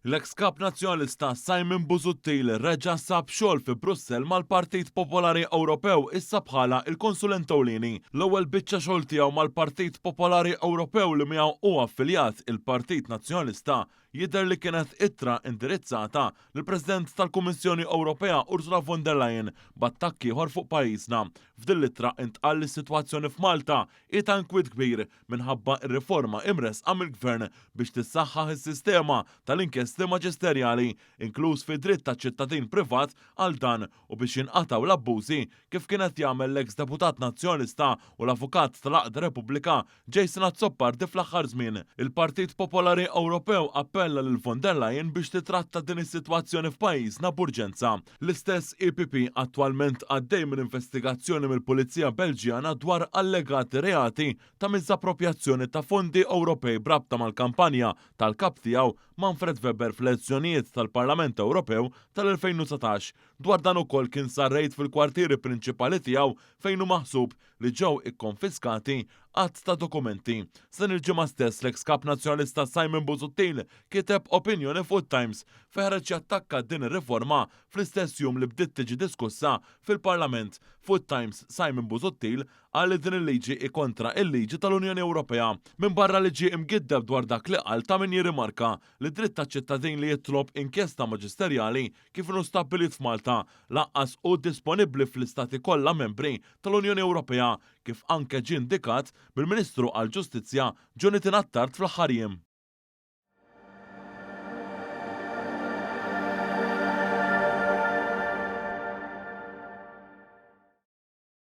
L-eks Kap Nazzjonalista Simon Busuttil reġa' sab xogħol fi Brussell mal-Partit Popolari Ewropew issa bħala l-konsulent ewlieni. L-ewwel biċċa xogħol tiegħu mal-Partit Popolari Ewropew li miegħu hu affiljat il-Partit Nazzjonalista jidher li kienet ittra indirizzata lill-President tal-Kummissjoni Ewropea Ursula von der Leyen b'attakk ieħor fuq pajjiżna. F'din l-ittra intqal li s-sitwazzjoni f'Malta hi ta' inkwiet kbir minħabba r-riforma imressqa mill-Gvern biex tissaħħaħ is-sistema tal-inkjesti maġisterjali, inkluż fid-dritt taċ-ċittadin privat għal dan u biex jinqatgħu l-abbużi kif kien qed jagħmel l-eks deputat Nazzjonalista u l-avukat tal-Għaqda Repubblika Jason Azzopardi fl-aħħar żmien. Il-Partit Popolari Ewropew appella lil von der Leyen biex titratta din is-sitwazzjoni f'pajjiżna b'urġenza. L-istess EPP attwalment għaddej minn investigazzjoni mill-Pulizija Belġjana dwar allegati reati ta' miżapproprjazzjoni ta' fondi Ewropej b'rabta mal-kampanja tal-kap tiegħu Manfred Weber fl-elezzjonijiet tal-Parlament Ewropew tal-2019. Dwar dan ukoll kien sar rejd fil-kwartieri prinċipali tiegħu fejn hu maħsub li ġew ikkonfiskati għadd ta' dokumenti. Sa il-ġimgħa stess l-eks Kap Nazzjonalista Simon Busuttil kiteb opinjoni fuq Times fejn ħareġ jattakka din ir-riforma fl-istess jum li bdiet tiġi diskussa fil-Parlament. Fuq Times Simon Busuttil qal li din il-liġi hi kontra il-liġi tal-Unjoni Ewropea. Minbarra li ġie imgiddeb dwar dak li qal, ta' min jirrimarka li dritt taċ-ċittadin li jitlob inkjesta maġisterjali kif inhu stabbilit f'Malta lanqas hu disponibbli fl-istati kollha membri tal-Unjoni Ewropea, kif anke ġie indikat mill-Ministru għall-Ġustizzja Jonathan Attard fl-aħħar jiem.